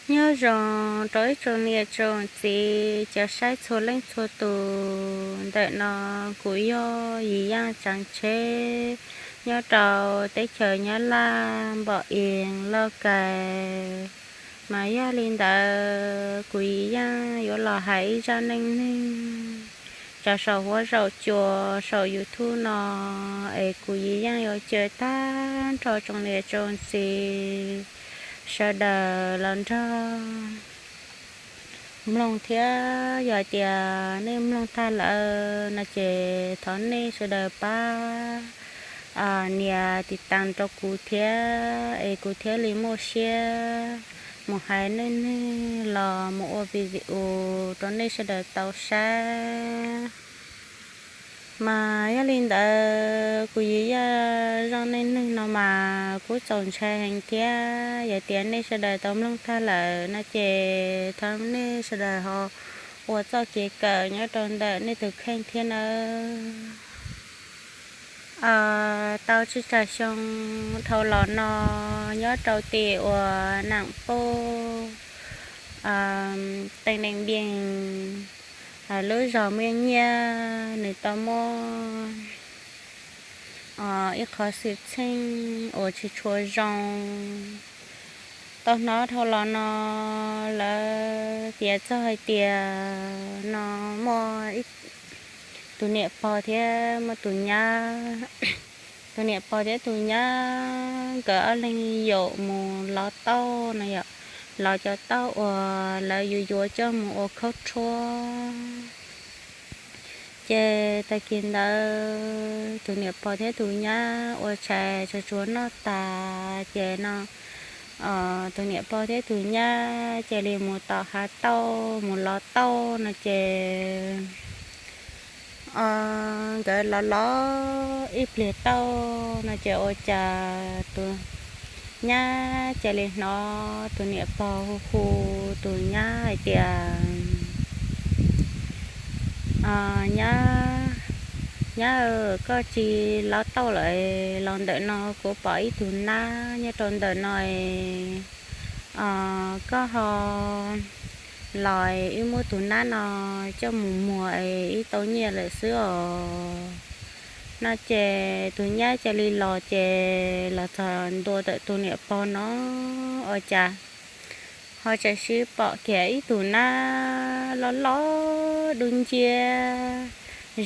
Nyob zoo rau ib tsoom niam tsoom txiv cov saib txhua leej txhua tus. Ntawm no kuv yog Yim Yaaj Tsav Tsheb nyob rau teb chaws Nyab Laj npom ees Lauj Kais. Mas yog li ntawd kuv Yim Yaaj yuav los hais ib zaj neej neeg tso saum huab saum cua saum YouTube no, es kuv Yim Yaaj yuav caw tag nrho tsoom niam tsoom txiv sawv daws los nrog mloog thiab. Yog tias nej mloog tag lawm no ces thov nej sawv daws pab nias tiv tas rau kuv thiab, es kuv thiaj li muaj siab mus hais neej neeg los mus ua video rau nej sawv daws tau saib. Mas yog li ntawd kuv Yim Yaaj zaj neej neeg no mas kuj txaus ntshai heev thiab. Yog tias nej sawv daws tau mloog tag lawm no ces thov nej sawv daws ho ua txoj kev kawm nyob rau ntawm nej tus kheej thiab nawb. Tau tsib rau xyoo dhau los no, nyob rau tim uas Nam Pub, Tây Ninh Biên, lub zos Mienh Nyiaj, nws tau muaj ib qhov xwm txheej uas tsis tshua zoo. Tau hnov dhau los no, lawv piav txog hais tias no muaj tus niam pog thiab muaj tus nyab. Tus niam pog thiab tus nyab nkawd ob leeg yaum mus lov tauj no yom, lov cov tauj uas lawv yuav yuav coj mus ua khaub rhuab. Ces tag kis ntawd tus niam pog thiab tus nyab ua tshais tsuag tsuag noj tas ces no tus niam pog thiab tus nyab cia li mus tom hav tauj mus lov tauj no ces nkawd los los ib pliag tauj no ces ua cas tus nyab cia li hnov tus niam pog hu hu tus nyab hais tias, Nyab, nyab, koj tsis lov tauj lawm, los ntawm no kuv pom ib tug nab nyob rau ntawm no, koj ho los wb muab tus nab no coj mus muag es wb tau nyiaj lawm xwb os. No ces tus nyab cia li los ces los txog ntua ntawm tus niam pog no ua cas ho tseem sib pom kiag ib tug nab loj loj dub nciab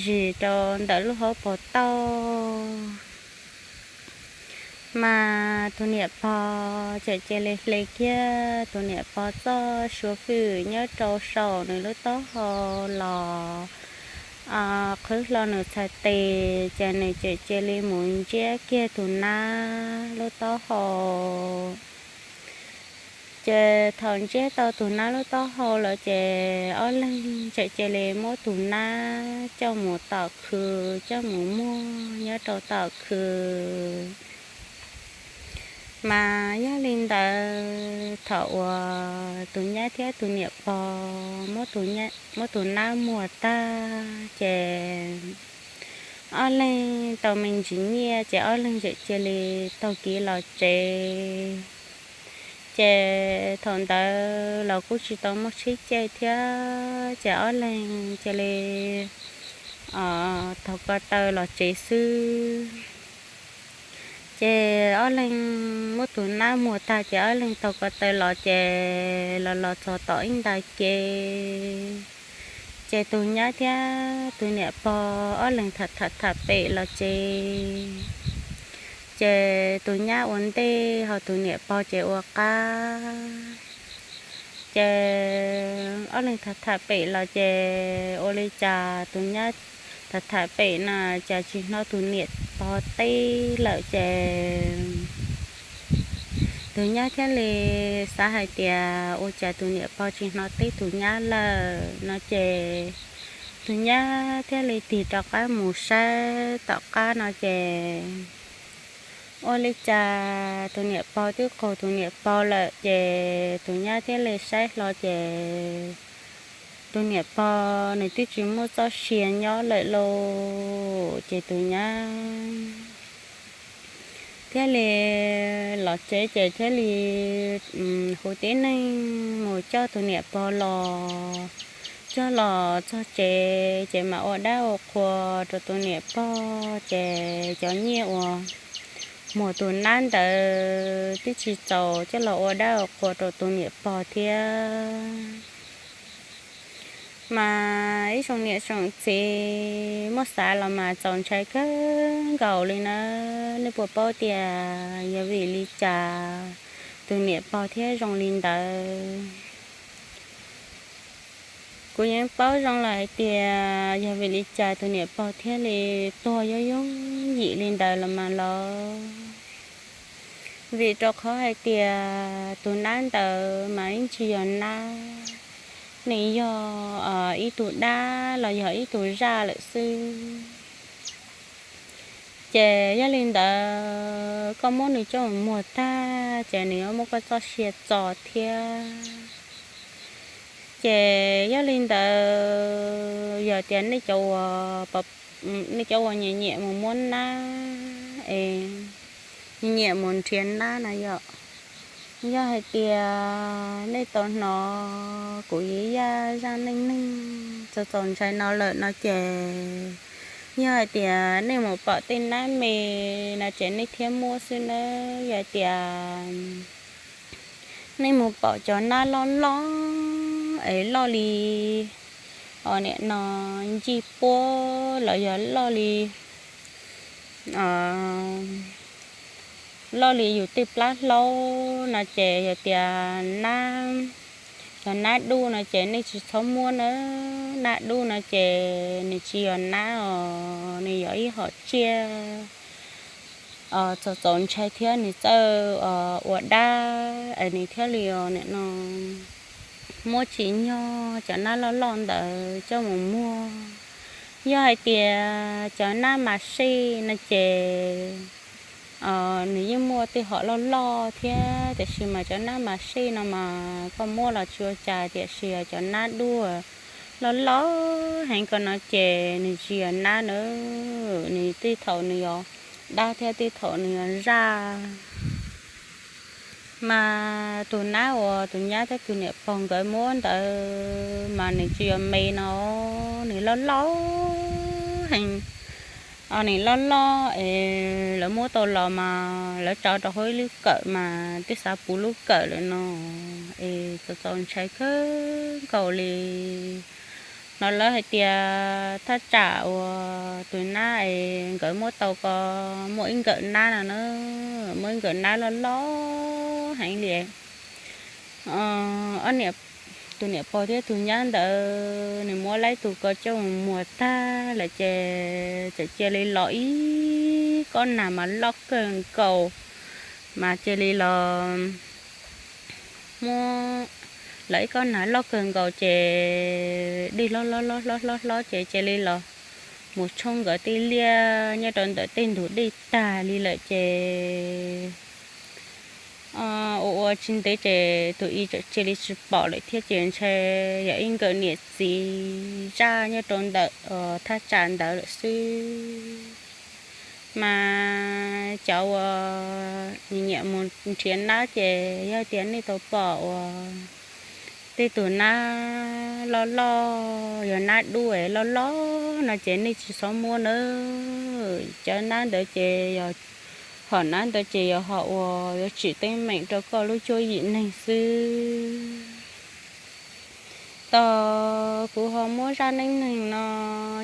zig rau ntawm lub hauv paus tauj. Mas tus niam pog tseem cia li hle kiag tus niam pog txoj suav fwm nyob rau saum nws lub taub hau los qhwv hlo nws txhais tes ces nws tseem cia li mus ntsiab kiag tus nab lub taub hau. Ces thaum ntsiab tau tus nab lub taub hau lawm ces ob leeg tseem cia li muab tus nab coj mus tom khw, coj mus muag nyob rau tom khw. Mas yog li ntawd thaum uas tus nyab thiab tus niam pog muab tus nab muag tag ces ob leeg tau me ntsis nyiaj ces ob leeg tseem cia li taug kev los tsev. Ces thaum ntawd los kuj tsis tau muaj tsheb caij thiab ces ob leeg cia li taug ko taw los tsev xwb. Ces ob leeg muab tus nab muag tag ces ob leeg taug ko taw los ces los los txog tom ib nta kev. Ces tus nyab thiab tus niam pog ob leeg tham tham tham pem los tsev. Ces tus nyab ua ntej ho tus niam pog ces ua qab. Ces ob leeg tham tham pem los ces ua li cas tus nyab tham tham pem no cas tsis hnov tus niam pog teb lawm ces tus nyab thiaj li xav hais tias ua cas tus niam pog tsis hnov teb tus nyab lawm no ces tus nyab thiaj li tig rov qab mus saib tom qab no ces ua li cas tus niam pog twb qaug tus niam pog lawm ces tus nyab thiaj li saib hlo ces tus niam pog nws twb tsis muaj txoj sia nyob lawm lauj. Ces tus nyab Thiaj li los tsev ces thiaj li hu tib neeg mus coj tus niam pog los. Coj los txog tsev ces mam ua dab ua qhua rau tus niam pog, ces cov nyiaj uas muag tus nab ntawd twb tsis txaus coj los ua dab ua qhua rau tus niam pog thiab. Mas ib tsoom niam tsoom txiv muab xav los mas txaus ntshai kawg nkaus li na. Nej puas paub tias yog vim li cas tus niam pog thiaj zoo li ntawd? Kuv yeej paub zoo lawm hais tias yog vim li cas tus niam pog thiaj li tuag yooj yooj yim li ntawd los mas los. Vim rau qhov hais tias tus nab ntawd mas yeej tsis yog nab, nws yog ib tug dab los yog ib tug zaj lawm xwb. Ces yog li ntawd koj muab nws coj mus muag tag ces nws yuav muab koj txoj sia txo thiab. Ces yog li ntawd yog tias nej cov uas, nej cov uas nyiam nyiam mus muab nab es nyiam mus nrhiav nab na yom, yog hais tias nej tau hnov kuv Yaj zaj neej neeg txaus txaus ntshai no lawm no ces, yog hais tias nej mus pom tej nab me no ces nej thiaj muab xwb nawb. Yog hais tias nej mus pom cov nab loj loj es loj li, o, nim no ncig puab los yog loj li, loj li yus tej plab hlaub no ces yog tias nab, cov nab dub no ces nej tsis txhob muab nawb. Nab dub no ces nws tsis yog nab os, nws yog ib hom tsiaj txaus txaus ntshai thiab nws txawj ua dab es nws thiaj li nim no muab tsis nyog cov nab loj loj ntawd coj mus muag. Yog hais tias cov nab mas sij no ces nws yeej muaj tej hom loj loj thiab, tiam sis mas cov nab mas sij no mas koj muab los tsis ua cas, tiam sis cov nab dub loj loj heev ko no ces nws tsis yog nab nawb, nws tej thaum nws yog dab thiab tej thaum nws yog zaj. Mas tus nab uas tus nyab thiab tus niam pog nkawd muab ntawd mas nws tsis yog me no, nws loj loj heev. Nws loj loj es lawv muab tau los mas lawv tso rau hauv ib lub kawm mas twb xav puv lub kawm lawm no, es txaus txaus ntshai kawg nkaus li. Hnov lawv hais tias thaj tsam uas tus nab es nkawd muab tau ko muaj ib nkawm nab no na, muaj ib nkawm nab loj loj heev li. Ob niam, tus niam pog thiab tus nyab ntawd nws muab laib tus ko coj mus muag tag lawm ces txawm cia li los ib kob nag mas loj kawg nkaus, mas cia li los muab lawv ib kob nag loj kawg nkaus ces dej hlob hlob hlob hlob hlob hlob ces cia li los mus tshoob nkawd tej liaj nyob rau ntawm tej ntug dej tag li lawm ces ua ua tsis ntev ces tus i txawm cia li tsis pom lawm thiab ces ntshai yog ib nkawm niam txiv zaj nyob rau ntawm thaj tsam ntawd lawm xwb. Mas cov uas nyiam mus nrhiav nab ces yog tias nej tau pom uas tej tus nab loj loj, yog nab dub loj loj no ces nej tsis txhob muab nawb. Cov nab ntawd ces yog, hom nab ntawd ces yog hom uas yuav tsim teeb meem rau koj lub cuab yim neeg xwb. Tos kuv ho muab zaj neej neeg no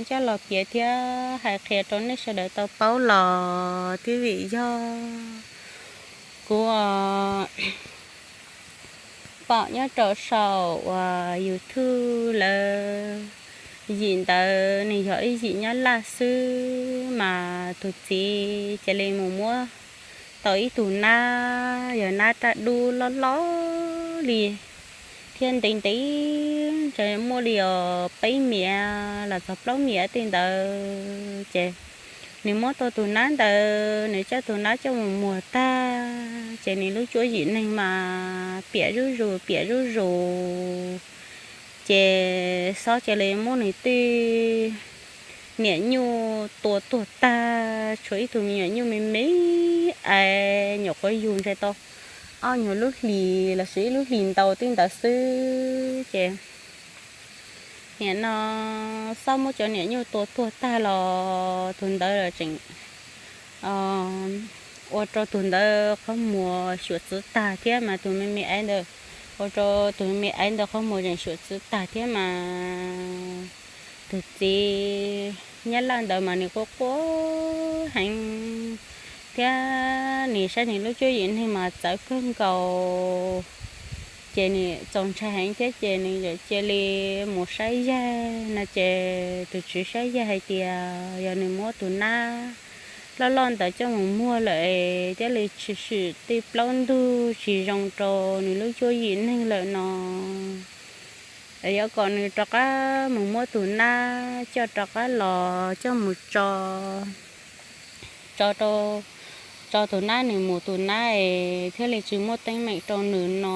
coj los piav thiab hais qhia rau nej sawv daws tau paub los twb vim yog kuv pom nyob rau saum uas YouTube lawv, yim ntawd nws yog ib yim Nyab Laj xwb mas tus txiv cia li mus muab tau ib tug nab, yog nab raj dub loj loj li thiab ntev ntev, muaj li os peb miav los txog plaub miav tej ntawd ces nws muab tau tus nab ntawd, nws coj tus nab coj mus muag tag ces nws lub cuab yim neeg mas piam zuj zus piam zuj zus, ces xob cia li muab nws tej niam nyuj tua tuag tag, tshuav ib tug me nyuam nyuj me me, es nyuam qhuav yug ntshai tau ob nyuag lub hlis los sis ib lub hlis ntau tej ntawd xwb ces nim no xob muab cov niam nyuj tua tuag tag los tus ntawd tseem ua rau tus ntawd qhov muag xyuam txwv tag thiab mas tus me me aiv ntawd, ua rau tus me me aiv ntawd qhov muag tseem xyuam txwv tag thiab mas tus txiv nyab laj ntawd mas nws quaj quaj heev thiab nws saib nws lub cuab yim neeg mas txawv kawg nkaus. Ces nws txaus ntshai heev thiab ces nws cia li mus saib yaig no ces tus tswv saib yaig hais tias yog nws muab tus nab loj loj ntawd coj mus muag lawm thiaj li tshwm sim tej plaub ntug tsis zoo rau nws lub cuab yim neeg lawm no, yuav kom nws rov qab mus muab tus nab coj rov qab los coj mus tso, tso rau, tso tus nab nws mus tus nab es thiaj li tsis muaj teeb meem rau nws no.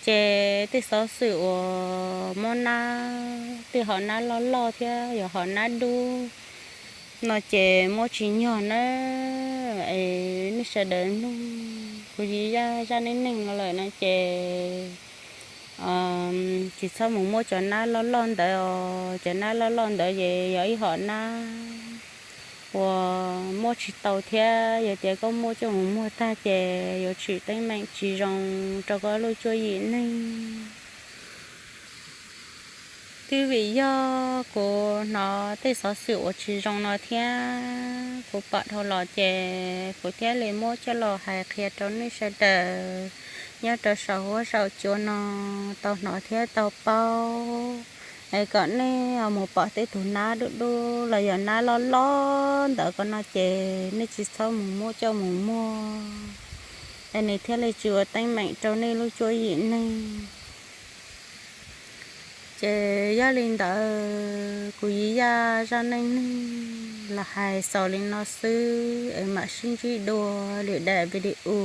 Ces tej xov xwm uas muab nab, tej hom nab loj loj thiab yog hom nab dub no ces muab tsis nyog na. Es nej sawv daws mloog kuv Yiv Yaj zaj neej neeg no lawm no ces tsis txhob mus muab cov nab loj loj ntawd os. Cov nab loj loj ntawd ces yog ib hom nab uas muab tsis tau thiab yog tias koj muab coj mus muag tag ces yuav tshwm teeb meem tsis zoo rau koj lub cuab yim neeg. Twb vim yog kuv hnov tej xov xwm uas tsis zoo no thiab kuv pom dhau los ces kuv thiaj li muab coj los hais qhia rau nej sawv daws nyob rau saum huab saum cua no tau hnov thiab tau paub, es kom nej mus pom tej tus nab dub dub los yog nab loj loj ntawd ko no ces nej tsis txhob mus muab coj mus muag, es nws thiaj li tsis ua teeb meem rau nej lub cuab yim neeg. Ces yog li ntawd kuv Yiv Yaj zaj neej neeg los hais xaus li no xwb es mam sib ntsib dua lwm daim video.